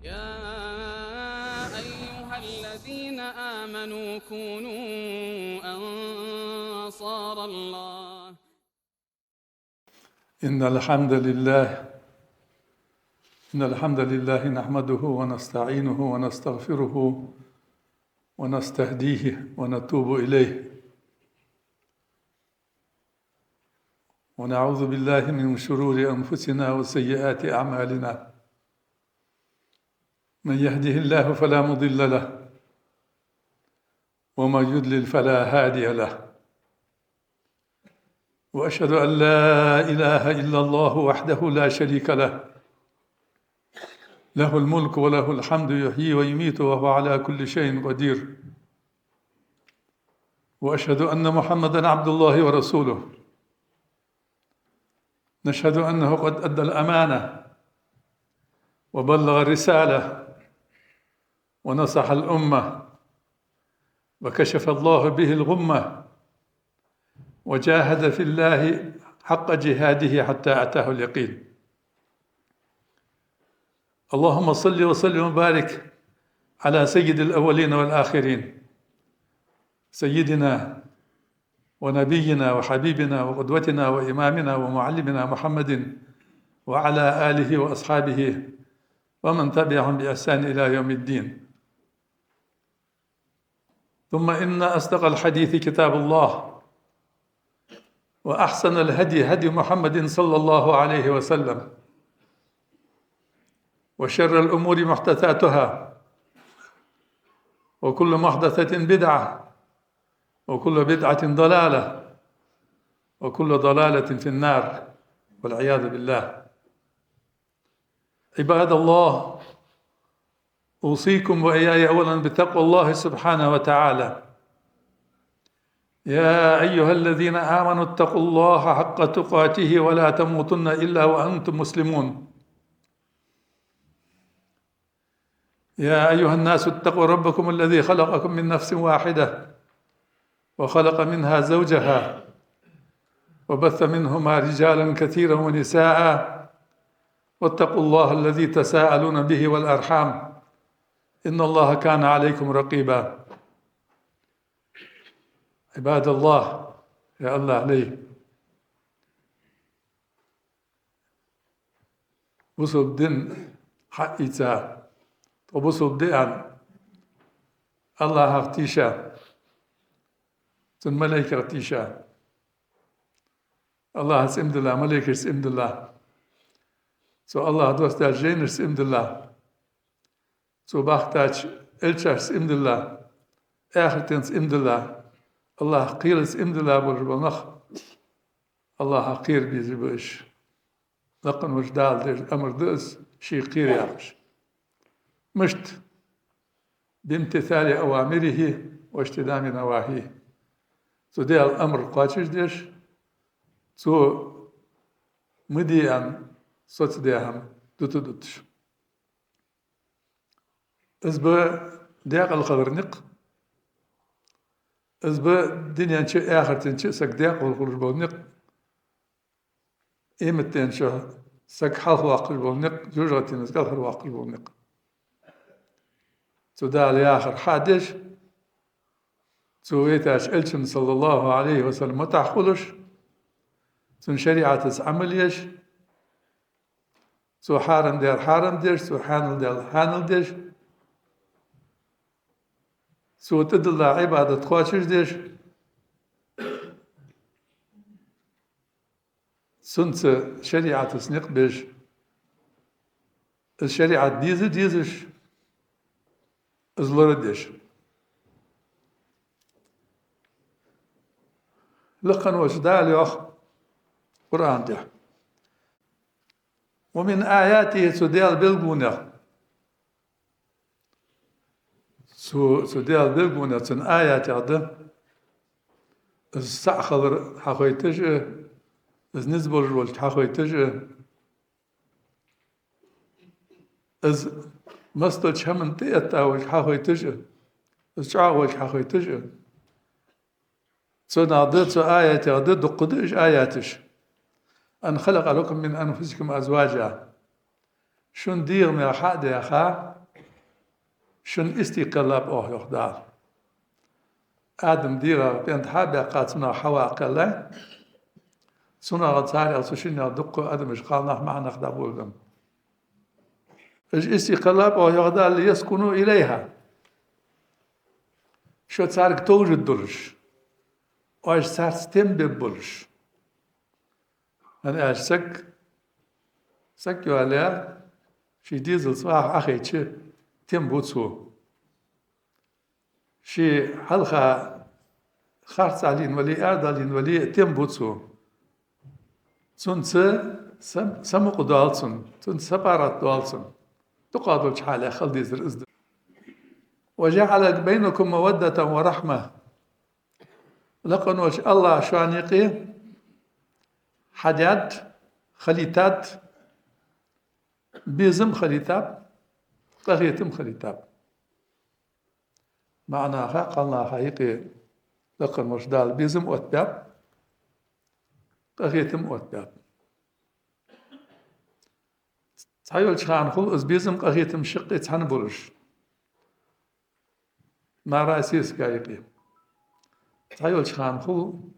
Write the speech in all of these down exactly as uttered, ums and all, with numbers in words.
يا أيها الذين آمنوا كونوا أنصار الله. إن الحمد لله، إن الحمد لله نحمده ونستعينه ونستغفره ونستهديه ونتوب إليه، ونعوذ بالله من شرور أنفسنا وسيئات أعمالنا. من يهده الله فلا مضل له، ومن يضلل فلا هادي له. وأشهد أن لا إله إلا الله وحده لا شريك له، له الملك وله الحمد يحيي ويميت وهو على كل شيء قدير. وأشهد أن محمدا عبد الله ورسوله. نشهد أنه قد أدى الأمانة وبلغ الرسالة ونصح الأمة وكشف الله به الغمة وجاهد في الله حق جهاده حتى أتاه اليقين. اللهم صل وسلم وبارك على سيد الأولين والآخرين، سيدنا ونبينا وحبيبنا وقدوتنا وإمامنا ومعلمنا محمد وعلى آله وأصحابه ومن تبعهم بإحسان إلى يوم الدين. ثم إن أصدق الحديث كتاب الله، وأحسن الهدي هدي محمد صلى الله عليه وسلم، وشر الأمور محدثاتها، وكل محدثة بدعة، وكل بدعة ضلالة، وكل ضلالة في النار، والعياذ بالله. عباد الله، أوصيكم وإياي أولا بتقوى الله سبحانه وتعالى. يا أيها الذين آمنوا اتقوا الله حق تقاته ولا تموتن إلا وأنتم مسلمون. يا أيها الناس اتقوا ربكم الذي خلقكم من نفس واحدة وخلق منها زوجها وبث منهما رجالا كثيرا ونساء واتقوا الله الذي تساءلون به والأرحام إن الله كان عليكم رقيبا. عباد الله، يا الله عليه. Бусалба дин хьаийца, тхо бусалба ди аьнна, АллахӀах тийша, Цун малейкех тийша, АллахӀаца иман дилла, малейкашца иман дилла, цу АллахӀа доссадаьча жайнашца иман дилла, цо бахийтача элчашца иман дилла, ахартаца иман дилла, АллахӀах кхерарца иман дилла болаш бола нах, АллахӀах кхера безаш ба уж. Лакха волча Дала деш амар да из, шийх кхера яхаш. Мишта? بامتثال أوامره واجتناب نواهيه. Цу Даьла амар кхоачашдеш, цо ма де аьнна соцадаь хӀама дутадуташ. Из ба даькъала хилара никъ. Из ба дунен чу а, ахартен чу а саг даькъала хулаш бола никъ. Къематдийнахьа саг хьалхавоаккхаш бола никъ, жожагӀатенах кӀалхарвоаккхаш бола никъ. Цу Дала яхар хьадеш, цо вайтача элчан, صلى الله عليه وسلم, мутӀахьа хулаш, цун шариӀатаца Ӏамал еш, цо хьарам даьр хьарам деш, цо хьанал даьр хьанал деш, цо тӀадилла Ӏибадат кхоачашдеш, цунца шариӀатаца никъ беш, из шариӀат деза дезаш, из лорадеш. Лакха волча Дала йоах Къуръан тӀа: ومن آياته, цу Даьла белгалонех, цу, цу Даьла белгалонех, цун аятех да из сагӀа хилар хьахойташ а, из низ болаш волга хьахойташ а, из масса долча хӀаман тӀаэтта волга хьахойташ а, из чӀоагӀа волга хьахойташ а. Цунах да, цу аятех да, дукха да уж аяташ. أن خلق لكم من أنفسكم أزواجا. Шун дегӀамех хьа а даьха, шун истий кхеллаб оаха, йоах Дала. Адам дегӀах пӀенг хьа а баьккха, цунах Хьава кхеллай. Цунах, царех, цу шиннех дукха адамаш, кхалнах, маӀа нах дӀаболабеннаб. Уж истий кхеллаб оаха, йоах Дала, ليسكنوا إليها. Шо царга товжаргдолаш, оаш царца тем бергболаш. ХӀана аьлча саг, саг йоалаяь, ший дезал цӀагӀа Ӏохайча, тем бу цо. Ший хьалха харц Ӏалийна вале, аьрда Ӏалийна вале, тем бу цо. Цунца са-, самукъа доал цунна, цунца сапаргӀата доал цунна. Дукхагӏа долча хьале хила дезар из да. وجعل بينكم مودة ورحمة. Лакха волча АллахӀа шоана юкъе хьадаьд, хилийтад, безам хилийтаб, къахетам хилийтаб. МаӀа наха, кхалнаха юкъе Лакха волча Дала безам оттабаьб, къахетам оттабаьб. Цхьайолча хана хул из безам, къахетам шаккхе цхьана болаш, маьра а, сесага а юкъе. Цхьайолча хана хул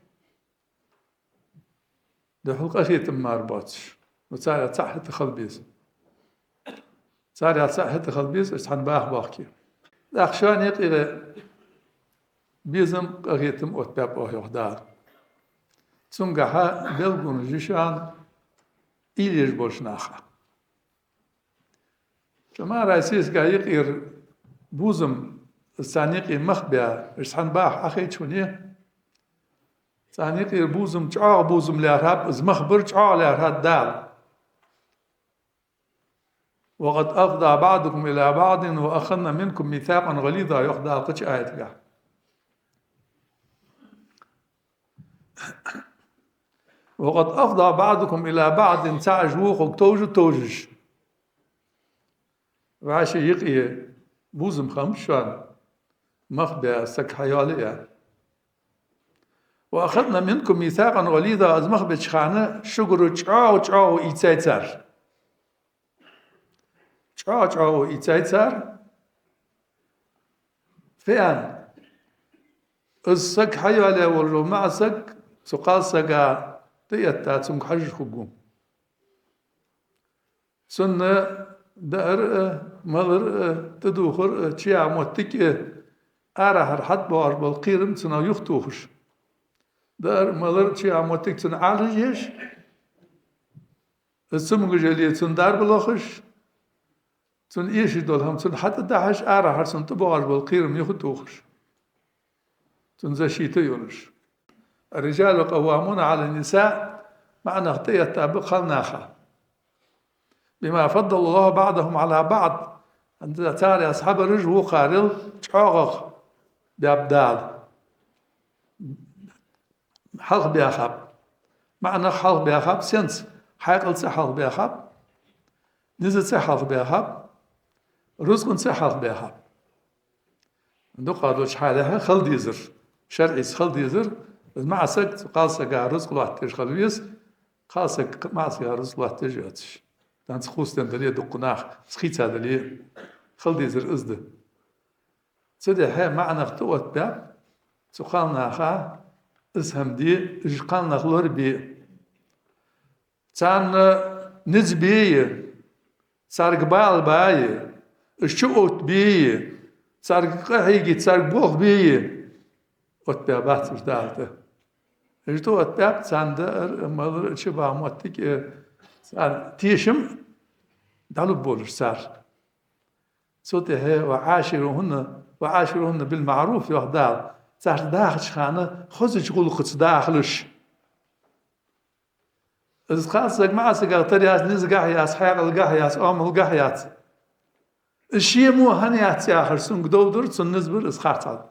духхьал къахетам мара боацаш, ну, царех цаӀ хӀаьта хила беза. Царех цаӀ хӀаьта хила беза, уж цхьана баха боахке. ТӀаккха шоана юкъера безам, къахетам оттабаьб оаха, йоах Дала. Цунгахьа белгалонаш я шоана уйла еш болча наха. Цу маьра, сесага юкъера безам, из царна юкъе мах баь, уж цхьана баха Ӏохайча, хӀана? Царна юкъера безам чӀоагӀа безам лаьрхӀаб, из мах бар чӀоагӀа лаьрхӀад Дала. وقد أفضى بعضكم إلى بعض وأخذن منكم ميثاقا غليظا, йоах Дала кхыча аятагахь. وقد أفضى بعضكم إلى بعض, цхьа уж вокхунга товжа-товжаш. ВӀаши юкъе безам хиннаб шоана, мах баь, саг хьайоалаяь. وأخذن منكم ميثاقا غليظا, из мах беча хана шугара чӀоагӀа-чӀоагӀа ийцай цар. ЧӀоагӀа-чӀоагӀа ийцай цар. Фу аьнна? Из саг хьайоалаяь волаш вола маӀа саг цу кхалсага тӀаэтта, цунга хьежаш хургва. Цунна даар а, малар а, тӀадувхар а, чуяха моттиг а, арахьара хьатӀабоагӀаш бола кхерам цунах юхатохаш. Даар а, малар а, чуяха моттиг цунна Ӏалашъеш, из цамогаш яле, цунна дарба лохаш, цунна эшаш дола хӀама цунна хьатӀадахьаш, арахьара цунна тӀабоагӀаш бола кхерам юхатохаш, цунна защита йолаш. الرجال قوامون على النساء, маӀа нах тӀаэттаб кхалнаха. بما فضل الله بعضهم على بعض, царех цхьабараш вокхарел чӀоагӀагӀа баьб Дала. Хьалхабаьхаб. МаӀа нах хьалхабаьхаб, сенца? Хьаькъалца хьалхабаьхаб, низаца хьалхабаьхаб, рузкъанца хьалхабаьхаб. Дукхагӏа долча хьале хила дезар, шарӀаца хила дезар, из маӀа саг цу кхалсага рузкъа лоаттадеш хила веза, кхалсаг маӀа сага рузкъа лоаттадеш йоацаш. Цхьанца хувцаденна дале дукха нах, из хийца дале, хила дезар из да. Цудухьа маӀа нах тӀаоттабаьб цу кхалнаха, из хӀама де, уж кхалнах лорабе. Царна низ бе а, царга бала ба а, уж чуоттабе а, царга къахьега, царга болх бе а, оттабаьбац уж Дала тӀа. Уж тӀаоттабаьб, царна даар а, малар а, чубаха моттиг а, царна тешам дӀалургболаш цар. Цу тӀехьа وعاشروهن، وعاشروهن بالمعروف, йоах Дала, царца дахача хана хозача гӀулакхаца дахалаш. Из кхалсаг маӀа сагах тара яц, низагахьа яц, хьаькъалагахьа яц, оамалгахьа яц. Из ше мо хӀана яц яхаш, цунга дов дар, цунна низ бар, из харцахьа.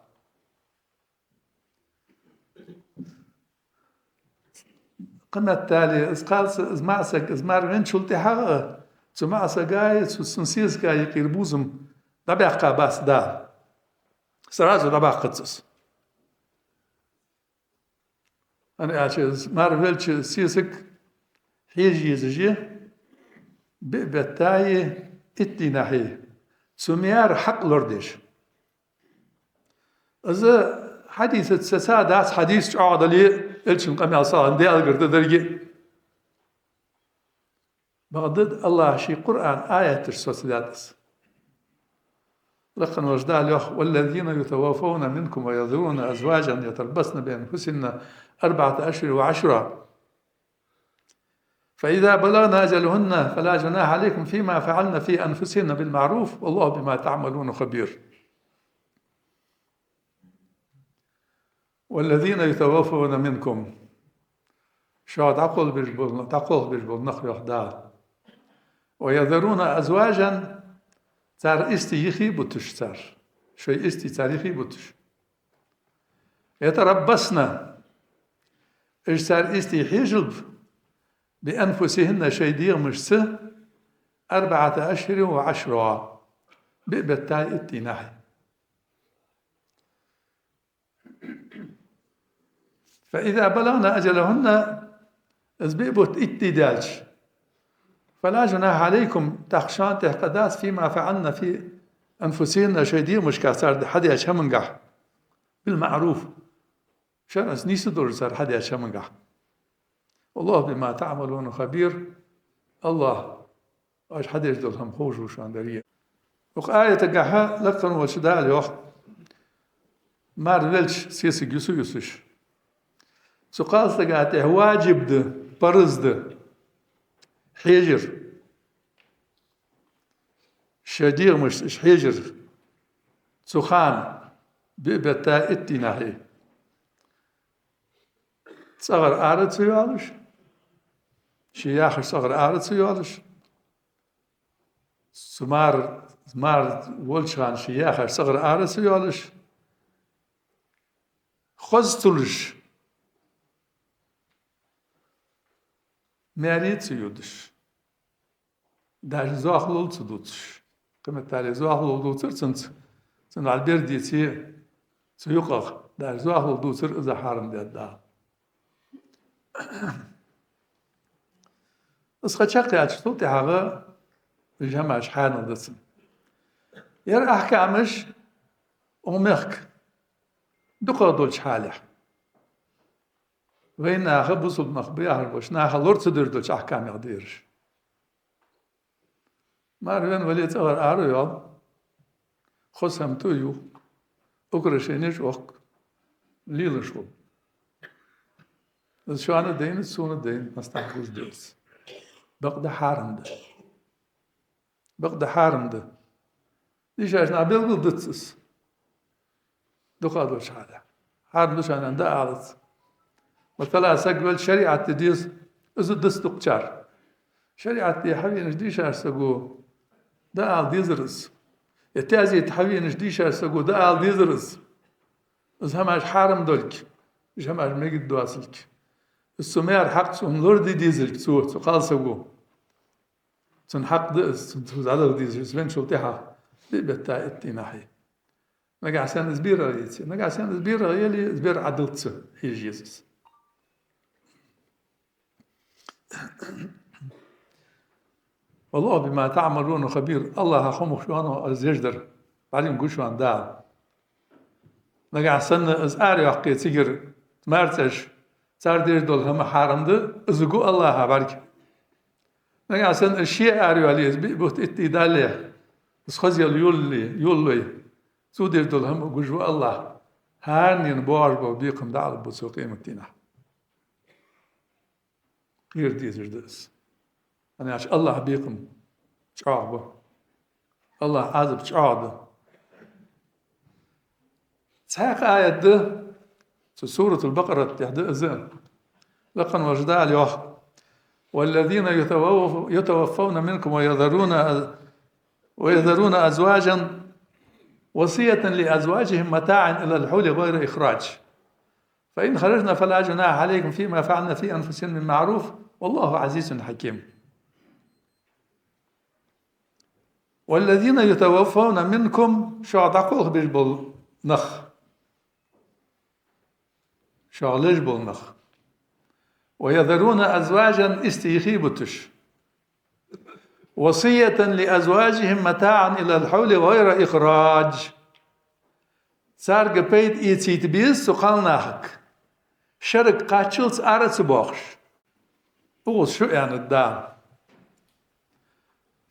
Кхыметтел из кхалса-, из маӀа саг, из мара венначул тӀехьагӀа а, цу маӀа сага а, цу, цун сесага а юкъера безам дӀабаьккхабац Дала. Сразу дӀабаккхац из. ХӀана аьлча из мара велча сесаг хьежа езаш я биъ бетта а, итт дийнахьа а. Цу мара хьакъ лорадеш. Из хьадисаца ца дац, хьадис чӀоагӀа дале, элчан къамаьл салам Даьлагара да деррига. Бакъда Аллахӏа ший Къуръан аяташ соцадаьд из. Лакха волча Дала йоах: «والذين يتوفون منكم ويذرون أزواجا يتربصن بأنفسهن أربعة أشهر وعشرا، فإذا بلغن أجلهن فلا جناح عليكم فيما فعلن في أنفسهن بالمعروف والله بما تعملون خبير». «والذين يتوفون منكم». Шоах дӀакхалхабеш бола, дӀакхалхабеш бола нах, йоах Дала. «ويذرون أزواجا», цар истий юхебуташ цар. Шоай истий цар юхебуташ. «يتربصن», уж цар истий хьежалба, «بأنفسهن», шоай дегӀамашца, «أربعة أشهر وعشرا», биъ бетта итт дийнахьа. «فإذا بلغن أجلهن», из биъ бутт итт ди даьлча, «فلا جناح عليكم», тӀаккха шоана тӀехь къа дац, «فيما فعلن في أنفسهن», шоай дегӀамашка цар хьадаьча хӀамангахь, «بالمعروف», шарӀаца нийса долаш цар хьадаьча хӀамангахь. «والله بما تعملون خبير», Аллахӏ оаш хьадеш дола хӀама ховш ва шоана деррига. Укх аятагахьа лакха волча Дала йоах, мар велча сесаг юса-юсаш. Цу кхалсага тӀехь ваджиб да, парз да хьежар. Шоай дегӀамашца уж хьежар. Цу хана биъ бетта итт дийнахьа. ЦӀагӀара ара ца йоалаш, ший яхаш цӀагӀара ара ца йоалаш, цу мар, мар волча хана ший яхаш цӀагӀара ара ца йоалаш, хоза ца луш, маьре ца йодаш, даже зоахалол ца дувцаш. Кхыметтел зоахалол дувцар цунца, цун вӀалла бер деце, цу юкъах даже зоахалол дувцар, из хьарам даьд Дала. Из ха чакхъяьлча, цул тӀехьагӀа уж хӀамаш хьарам да цунна. Ер ахькамаш укх мехка дукхагӀа долча хьалехь, вай наха, бусалба нах ба яхаш болча наха лора ца деш долча ахькамех да ераш. Мар венна вале, цӀагӀара ара йоал, хоза хӀама тӀа ю, украшенеш оаккх, лелаш хул. Из шоана дайна, сона дайна, массанахьа гуш да из. Бакъда хьарам да. Бакъда хьарам да. Дийшача наха белгалдац из. ДукхагӀа долча хьале. Хьарам да шоана аьнна дӀаалац. Масала, саг велча, шариӀата деза, из дац дукхачар. ШариӀата хьавенача дийшача саго дӀаала дезар из. Е таьзета хьавенача дийшача саго дӀаала дезар из. Из хӀамаш хьарам долга, уж хӀамаш мегаргдоацалга, из цу мара хьакъ цунна лораде дезалга цо, цу кхалсаго. Цун хьакъ да из, цун цо дӀадала дезаш, из венначул тӀехьагӀа биъ бетта итт дийнахьа. Нагахьа санна из берагӀа еце, нагахьа санна из берагӀа яле, из бер Ӏадалца хьежа еза из. «والله بما تعملون خبير», Аллахӏ хӀамах шоана из еш дар Ӏилма гу шоана Дала. Нагахьа санна из арайоаккхе цигара марцӀаш, цар деш дола хӀама хьарам да, из гу Аллахӏа бӀарга. Нагахьа санна из ше арайоале, из биъ бутт итт ди дале, из хозъяла йолале, йолалой, цо деш дола хӀама гуш ва Аллахӏ. ХӀаране боагӀаш бола бекхам дӀаала бу цо къематдийнахьа. Кхера дезаш да из. ХӀана аьлча Аллахӏа бекхам чӀоагӀа ба. Аллахӏа Ӏазап чӀоагӀа да. Цхьаькха аят да, цу Суратул Бакъарата тӀа да из. Лакха волча Дала йоах: «والذين يتوف-، يتوفون منكم ويذرون أز-، ويذرون أزواجا وصية لأزواجهم متاعا إلى الحول غير إخراج. فإن خرجن فلا جناح عليكم فيما فعلن في أنفسهن من معروف والله عزيز حكيم». «والذين يتوفون منكم», шоах дӀакхалхабеш бола нах, шоах леш бола нах, «ويذرون أزواجا», истий юхебуташ, وصية لأزواجهم متاعا إلى الحول غير إخراج. Царга пайда эцийта беза цу кхалнахага, шерага кхаччалца ара ца боаккхаш. Укхаза шу аьннад Дала.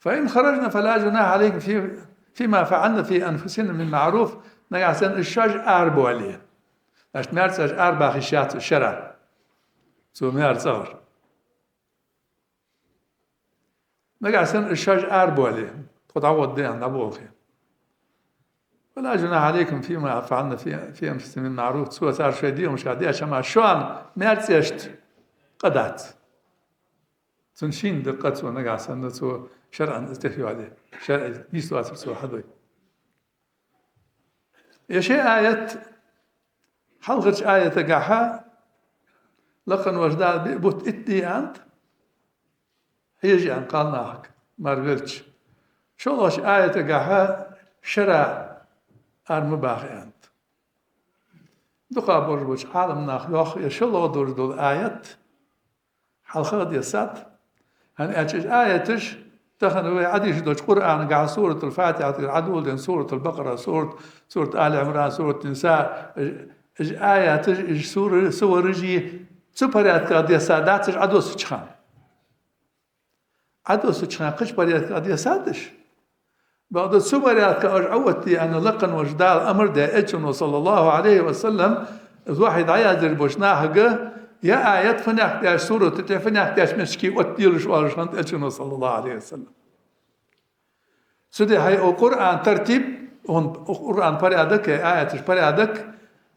فإن خرجن فلا جناح عليكم في، فيما فعلن في أنفسهن من معروف, нагахьа санна уж шоаш арабоале. Значит, маьр цӀагӀа уж арабаха йиш яц шера цу маьр цӀагӀара. Нагахьа санна уж шоаш арабоале, тхо дӀагӀоргда аьнна дӀаболхе. فلا جناح عليكم فيما فعلن في، في أنفسهن من معروف. Цо цар шоай дегӀамашка деча хӀаман шоана маьр цӀаешта къа дац. Цунна шийна да къа, цо нагахьа санна цо шарӀан из тӀехйоале, шарӀа йиствацар цо хьадой. Ер ши аят, хьалхарча аятагахьа лакха волча Дала биъ бутт итт ди аьннад, хьежа аьнна кхалнахага мара велча. ШоллагӀча аятагахьа шера ара ма баха аьннад. ДукхагӀбараш болча Ӏаламнаха йоах, ер шоллагӀа долаш дола аят хьалха а дессад. ХӀана аьлча уж аяташ тахан вай Ӏодийша долча Къуръанагахьа Суратуль-Фатихьатагара Ӏодоладенна, Суратуль-Бакъара сурат, Сурат Али Ӏимран, Сурат Ниса, уж, уж аяташ, уж сура-, сувораш цу порядках дессадац уж Ӏодоссача хана. Ӏодоссача хана кхыча порядках дессад уж. Бакъда цу порядках уж Ӏооттае аьнна лакха волча Дала амар даь Элчано, صلى الله عليه وسلم, из вахьи дӀаяздеш болча нахага, ер аят фанехк деш, сурата тӀа фанехк деш моттиге оттаделаш оалаш хиннад Элчано, صلى الله عليه وسلم. Цудухьа укх Къуръан тартиб, укх Къуръан порядок, ер аяташ порядок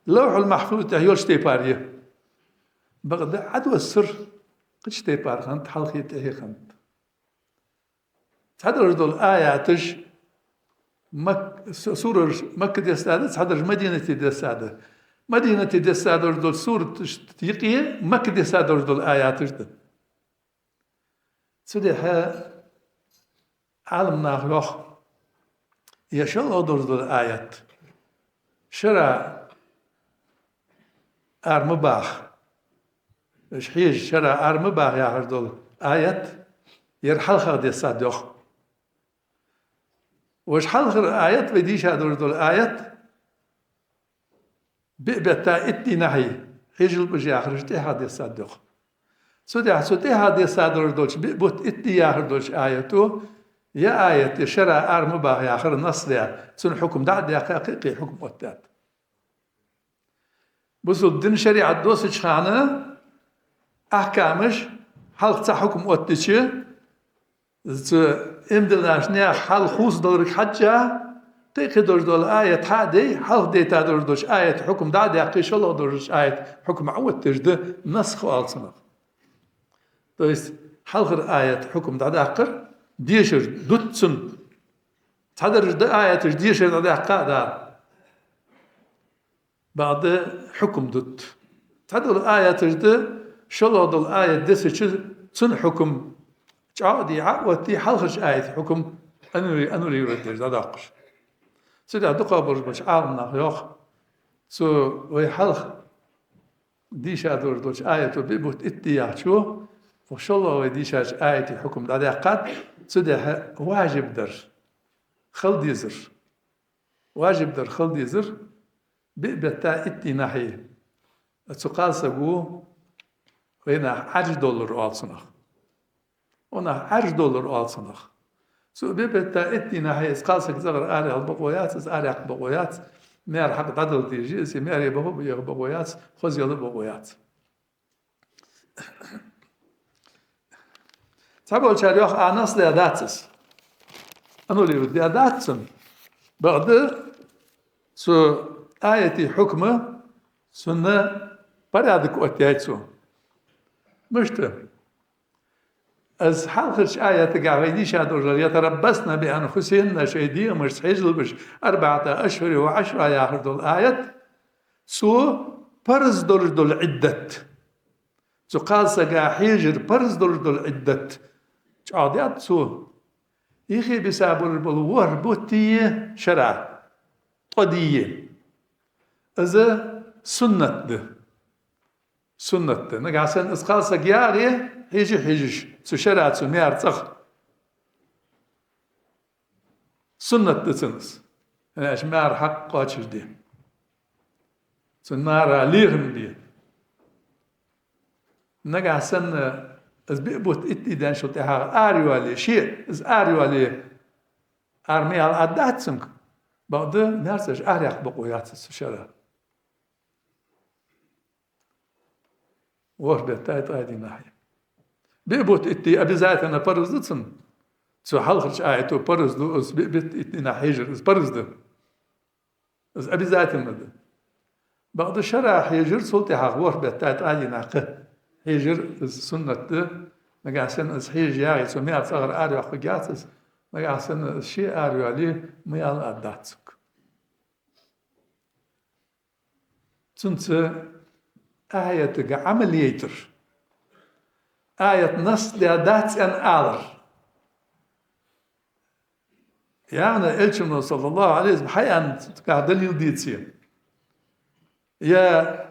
Лавхьуль-Махьфуза тӀа йолча тайпара я. Бакъда Ӏодоссар кхыча тайпара хиннад, хьалхеи тӀехеи хиннад. Цхьадолаш дола аяташ Мак-, су-, сураш Макка дессадац, цхьадолаш Мадинате дессадац. Мадинате дессадолаш дола сураташта юкъе Макка дессадолаш дола аяташ да. Цудухьа Ӏаламнаха йоах, ер шоллагӀа долаш дола аят, шера ара ма баха, уж хьежа шера ара ма баха яхаш дола аят, ер хьалхагӀа дессад йоах. Вож хьалхара аят, вай дийша долаш дола аят, биъ бетта итт дийнахьа хьежалба уж яхараш тӀехьа дессад йоах. Цудухьа цу тӀехьа дессадолаш долча биъ бутт итт ди яхар долча аято, ер аят, ер шера ара ма баха яхар насс даь, цун хьукам дӀа а даьккха, кхы-кхы хьукам оттадаьд. Бусалба дин, шариӀат доссача хана ахькамаш хьалха цхьа хьукам оттадича, цу иман диллача наьха хьал хувцадаларга хьежжа, кхы-кхы долаш дола аят хьа а дайя, хьалха дайта долаш долча аята хьукам дӀа а даьккха, шоллагӀа долаш долча аята хьукам Ӏооттадеш да, насх оал цунах. То есть хьалхара аята хьукам дӀадаккхар дешар дут цунна. Цхьадараш да аяташ дешар дӀадаьккха а да. Бакъда хьукам дут. Цхьадола аяташ да, шоллагӀа дола аят дессача, цун хьукам чӀоагӀа а дийя, Ӏооттае, хьалхарча аята хьукам аннули-, аннулировать деш дӀадоаккхаш. Цудухьа дукхагӀбараш болча Ӏаламнаха йоах, цу вай хьалха дийша долаш долча аято биъ бутт итт ди яхачо, укх шоллагӀа вай дийшача аята хьукам дӀадаьккхад, цудухьа важиб дар хила дезар. Важиб дар хила дезар биъ бетта итт дийнахьа. Цу кхалсаго вайнаха Ӏарждоллар оал цунах. Вайнаха Ӏарждоллар оал цунах. Цу биъ бетта итт дийнахьа из кхалсаг цӀагӀара араяла бокъо яц, из араяьккха бокъо яц, маьр хьакъ дӀадала дезаш я из, маьре бахо а бе бокъо яц, хозъяла а бокъо яц. Цхьаболчар йоах, а, насс даь дац из. Аннулировать даь дац цунна. Бакъда цу аята хьукма цунна порядок оттаяьй цо. Мишта? Из хьалхарча аятагахьа вай дийша долаш дола «يتربصن بأنفسهن», шоай дегӀамашца хьежалба уж, «أربعة أشهر وعشرا» яхаш дола аят, цо парз долаш дола Ӏиддат, цу кхалсага хьежар парз долаш дола Ӏиддат чӀоагӀдаьд цо. Юхе биса болаш бола ворхӀ бутт дийя шера, ткъо дийя. Из суннат да. Суннат да. Нагахьа санна из кхалсаг ягӀе, хьежа а хьежаш, цу шера, цу маьра цӀагӀа. Суннат да цун из. ХӀана аьлча мара хьакъ кхоачашде, цун мара лерхӀам бе. Нагахьа санна из биъ бутт итт ди даьнначул тӀехьагӀа арайоале, ше из арайоале, ара ма яла аргдац цунга, бакъда маьрцаж араяха бокъо яц цу шера. ВорхӀ бетта а, ткъаь дийнахьа а. Биъ бутт итт ди обязательно парз да цун. Цу хьалхарча аято парз да из биъ бутт итт дийнахьа хьежар, из парз да. Из обязательно да. Бакъда шера хьежар, цул тӀехьагӀа ворхӀ бетта а, ткъаь дийнахьа кхы хьежар, из суннат да. Нагахьа санна из хьежа ягӀе, цо маьра цӀагӀара арайоаккхаргьяц из. Нагахьа санна из ше арайоале, ма яла аргдац цунга. Цунца аятага Ӏамал яйтар, аят насс даьдац аьнна алар. Яъни Элчано, саллаллахӀу Ӏалайхи ва саллам, хьааьннар далил деце, е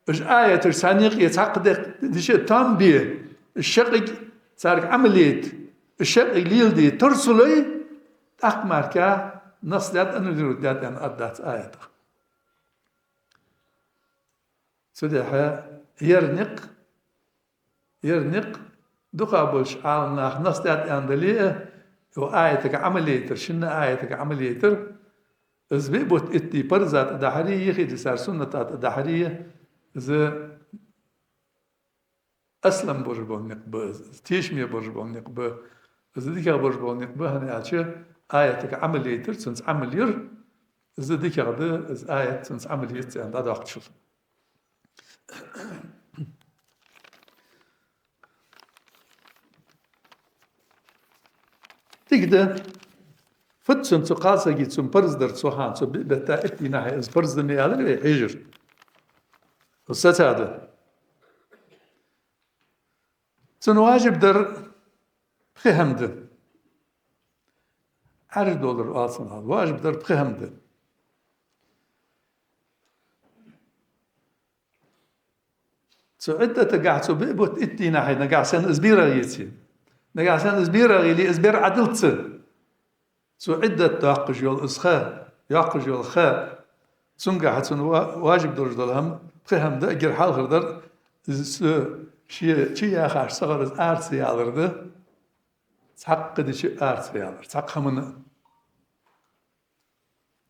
уж аяташ цхьан юкъе цхьаккха деш, дича там бе, шаккхе царга Ӏамал яйта, шаккхе леладе тарсулой, тӀаккха мара-кх насс даьд, аннулировать даьд аьнна аргдац аятах. Цудухьа ер никъ, ер никъ дукхагӀболча Ӏаламнаха насс даьд аьнна дале а, ер аятага Ӏамал яйтар, шин аятага Ӏамал яйтар, из биъ бутт итт ди парза тӀадахьаре, йихиди цар сунната тӀадахьаре, из аслам болаш бола никъ ба из, из тешаме болаш бола никъ ба, из дикагӀа болаш бола никъ ба, хӀана аьлча аятага Ӏамал яйтар, цунца Ӏамал яр, из дикагӀа да, из аят цунца Ӏамал яц аьнна дӀадоаккхачул. Дика да. Фуд цун, цу кхалсага цун парз дар цу хана, цу биъ бетта итт дийнахьа из парз да ма аьлар вай хьежар? Из сацад. Цун важиб дар пхи хӀама да. Ӏаьржа долар оал цунах, важиб дар пхи хӀама да. Цу Ӏиддатагахьа, цу биъ бутт итт дийнахьа, нагахьа санна из берагӀа еце, нагахьа санна из берагӀа еле, из бер Ӏадилла ца, цу Ӏиддат доаккхаш йола из ха, йоаккхаш йола ха, цунгахьа цунна ва-, важиб долаш дола хӀама пхи хӀама да. Эггара хьалхара дар, из ше чу яхача цӀагӀара из ара ца ялар да, цхьаккха дича ара ца ялар, цхьаккха хӀаманна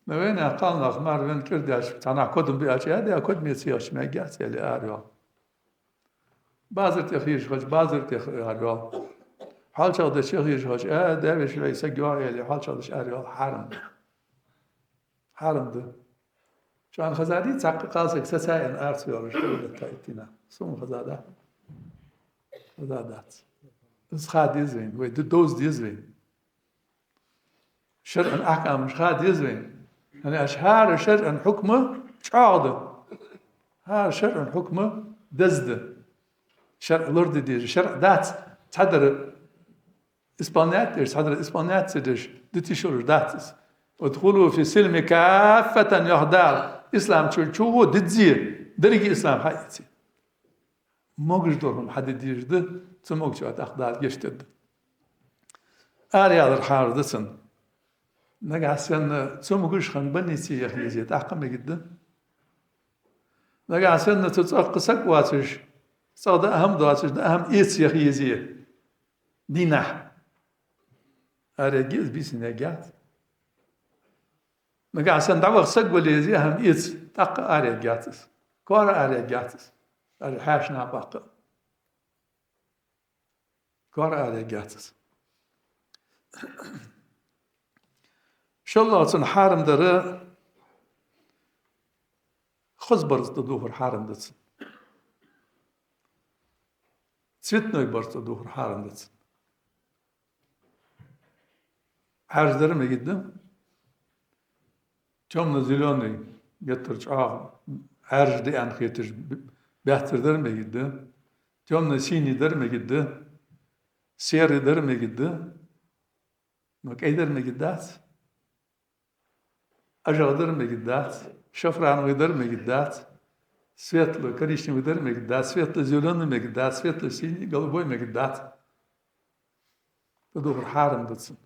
а. Вайнаьха кхалнах мара венна кӀира даьча, цхьаннахьа кодам биача, э, даь кодаме ца яхача мегаргьяц аьле арайоал. Базар тӀа хьежаш хилча, базар тӀа арайоал. ХьоалчагӀа дича хьежаш хилча, э, даь-веший вай саг йоагӀа аьле, хьоалчагӀа дича арайоал, хьарам да. Хьарам да. Шоана хезадий, цхьаккха кхалсаг саца аьнна ара ца йоалаш, хӀара бетта итт дийнахьа? Сона хезадий? Хезадац. Из ха деза вайна, вай д-, довза деза вайна. ШарӀан ахькамаш ха деза вайна. ХӀана аьлча хӀара шарӀан хьукма чӀоагӀа да. ХӀара шарӀан хьукма деза да. ШарӀ лораде деза, шарӀ дац цхьадар исполнять деш, цхьадар исполнять ца деш, диташ йолаш дац из. «ادخلوا في السلم كافة», йоах Дала, ислам чу, чу гӀо дизза, деррига ислам хьаэца. Могаш дола хӀама хьаде дезаш да, цамогачоа тӀаккха Дала гешт дергда. Араяла хьарам да цунна. Нагахьа санна цамогаш хинна больнице яха езе, тӀаккха мегаргда. Нагахьа санна цу цӀагӀа кхы саг воацаш, цӀагӀа даа хӀама доацаш, даа хӀама эца яха езе дийнахьа, араяьнна из бийсан яьннаяц. Нагахьа санна дӀаваха саг вале, из яа хӀама эца, тӀаккха араяьннаяц из. Коара араяьннаяц из. Ара хьаьша накъаккха. Коара араяьннаяц из. ШоллагӀа цунна хьарам дар, хоза барзкъа тӀадувхар хьарам да цунна. Цветной барзкъа тӀадувхар хьарам да цунна. Ӏаьржа дар мегаргда, тёмно-зелёный, геттара чӀоагӀа Ӏаьржа да аьнна хеташ б-, баьццара дар мегаргда, тёмно-синий дар мегаргда, серый дар мегаргда, но кӀай дар мегаргдац. АжагӀа дар мегаргдац, шафрановый дар мегаргдац, светло-коричневый дар мегаргдац, светло-зелёный мегаргдац, светло-синий, голубой мегаргдац. ТӀадувхар хьарам да цунна.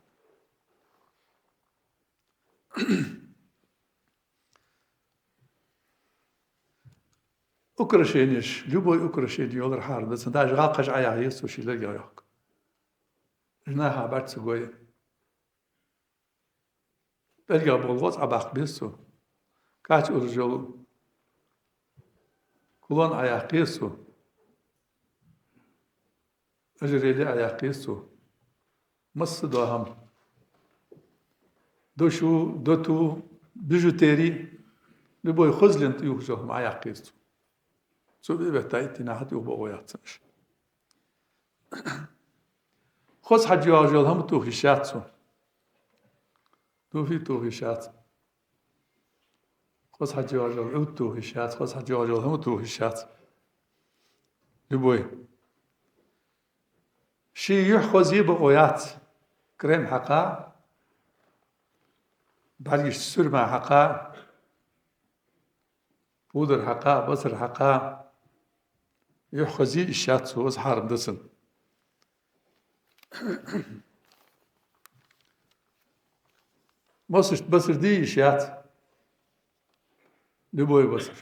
Украшенеш, любой украшени йолар хьарам да цун, даже гӀалкхаш Ӏояха еза цо ший лергех йохка. Уж наха бӀарга ца гой. ПӀелгех бола гӀоз Ӏобаккха беза цо. Кач уржал кулон Ӏояккха еза цо. Ожерелье Ӏояккха еза цо. Масса дола хӀама. Дошу, доту, бижутери, любой хозлен тӀа юхаш йола хӀама Ӏояккха еза цо. Цо биъ бетта итт дийнахьа тӀаюха бокъо яц цун уж. Хоза хьаж йоагӀаш йола хӀама тоха йиш яц цо. Туфли тоха йиш яц. Хоза хьаж йоагӀаш йола Ӏуд тоха йиш яц, хоза хьаж йоагӀаш йола хӀама тоха йиш яц. Любой. Ший юхь хозъе бокъо яц. Крем хьакха, бӀаргашта сурма хьакха, пудар хьакха, басар хьакха, юхь хозъе йиш яц цо, из хьарам да цун. Мосашта басар де йиш яц. Любой басар.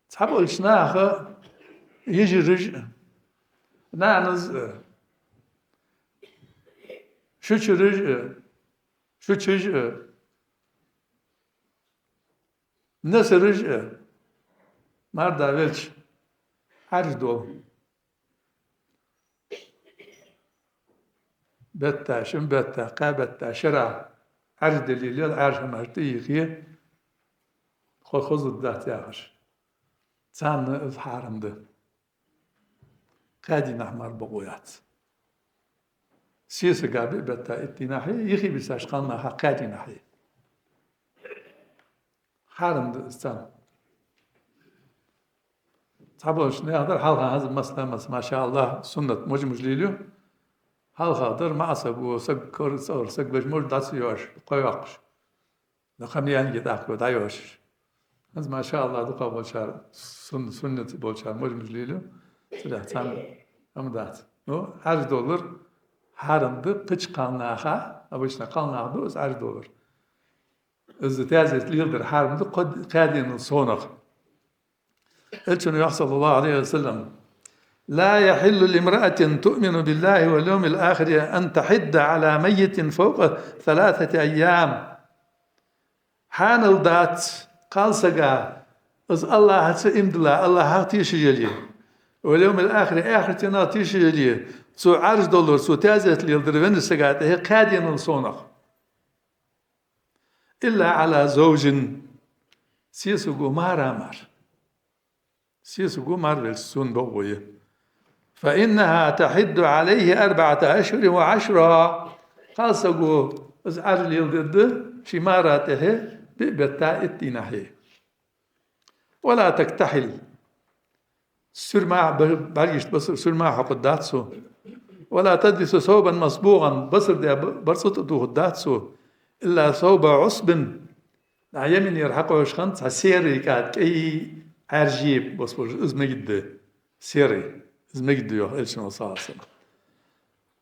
Цхьаболча наха йижараш а, нанас а, шучараш а, шучаш а, несараш а, марда велча, Ӏаьржа дола. Бетта, шин бетта, кхаь бетта, шера Ӏаьржа дале лела, Ӏаьржа хӀамаш тӀайийхе, хо-, хоза дац яхаш. Царна из хьарам да. Кхаь дийнахьа мара бокъо яц. Сесага биъ бетта итт дийнахьеи, йихи бисаш кхалнаха кхаь дийнахьеи. Хьарам да из царна. Цхьаболча наьха дар хьалха хӀанз масала, мас-, машааллахӀ, суннат мож-мож лелаю. Хьалха дар маӀа саг ва, саг кор, цӀагӀара саг веш мож дац йоаш, кхойоаккхаш. Нахамъянге тӀаккха дӀайоашаш. ХӀанз, машааллахӀ, дукхагӀболчар, сун-, суннат болчар мож-мож лелаю. Цудухьа царна хӀама дац. Ну, Ӏаьржа долар хьарам да кхыча кхалнаха, обычно кхалнах да из Ӏаьржа долар. Из таьзет леладар хьарам да кхо-, кхаь денал совнагӀа. Элчано йоах, صلى الله عليه وسلم: «لا يحل لامرأة تؤمن بالله واليوم الآخر أن تحض على ميت فوق ثلاثة أيام». Хьанал дац кхалсага, из АллахӀаца иман дилла, АллахӀах тешаш яле, واليوم الآخر, ахирата денах тешаш яле, цо Ӏаьржа долар, цо таьзет леладар веннача сага тӀехьа кхаь денал совнагӀа. إلا على زوج. Сесаго мара мара. Сесаго мара велча, цунна бокъо я. فإنها تحض عليه أربعة أشهر وعشرا. Кхалсаго из Ӏаьржа леладергда ший мара тӀехьа биъ бетта итт дийнахьеи. ولا تكتحل. Сурма б-, бӀаргашта басар, сурма хьокхаргдац цо. ولا تلبس ثوبا مصبوغا. Басар даь б-, барзкъа тӀатохаргдац цо. إلا ثوب عصب. ДӀа Йеменера хьакхоачаш хиннад цхьа серый кӀаьда, кӀай Ӏаьржа бос болаш, из мегаргда. Серый. Из мегаргда, йоах Элчано, صلى الله عليه وسلم.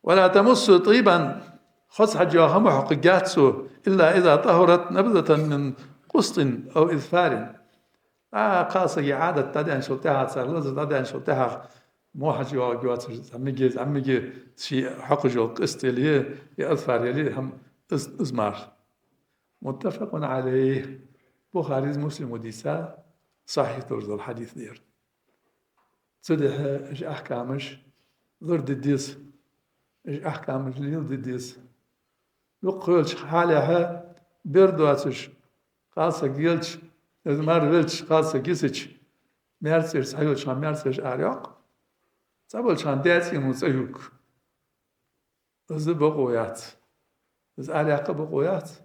ولا تمس طيبا. Хоза хьаж йола хӀама хьокхаргьяц цо, إلا إذا طهرت نبذة من قسط أو إظفار. А, кхалсага Ӏадат дӀадаьнначул тӀехьагӀа, цар лазар дӀадаьнначул тӀехьагӀа, во хьаж йоагӀаргйоацаш, зӀамига, зӀамига ший хьокхаш йола къист яле, е азфар яле, хӀама из, из мара. متفق عليه. Бухарес, Муслимо дийца, сахьихь долаш дола хьадис да ер. Цудухьа уж ахькамаш лораде деза, уж ахькамаш леладе деза. Дукха хилча хьалехьа бер доацаш, кхалсаг елча, из мара велча, кхалсаг йисача, маьрцӀерча цхьайолча хана маьрцӀерча арайоаккх, цхьаболча хана даь цӀено цӀа юг. Из бокъо яц. Из араяьккха бокъо яц.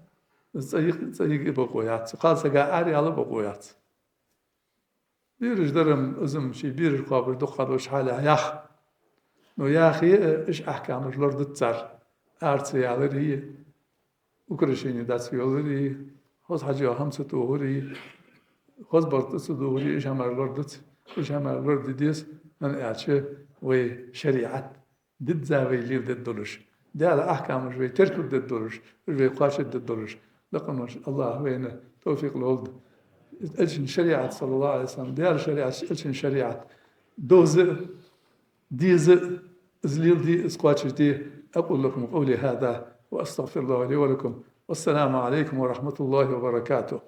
Из цӀа йи-, цӀа йига бокъо яц. Кхалсага араяла бокъо яц. Бераш дар-м, из-м ший бераш кхоабаш дукха долча хьале ях. Но яхе а, уж ахькамаш лорадуц цар. Ара ца ялари, украшени дӀа ца йолари, хоза хьаж йола хӀама ца тохари, хоза барзкъа тӀа ца дохари, уж хӀамаш лорадуц. Уж хӀамаш лораде деза, хӀана аьлча вай шариӀат дизза вай леладергдолаш, Дала ахькамаш вай теркалдергдолаш, уж вай кхоачашдергдолаш, лакхаволча АллахӀа вайна товфикъ лолда. Элчан шариӀат, صلى الله عليه وسلم, Дала шариӀат, элчан шариӀат, довза, деза, из леладе, из кхоачашде. أقول لكم قولي هذا وأستغفر الله لي ولكم. والسلام عليكم ورحمة الله وبركاته.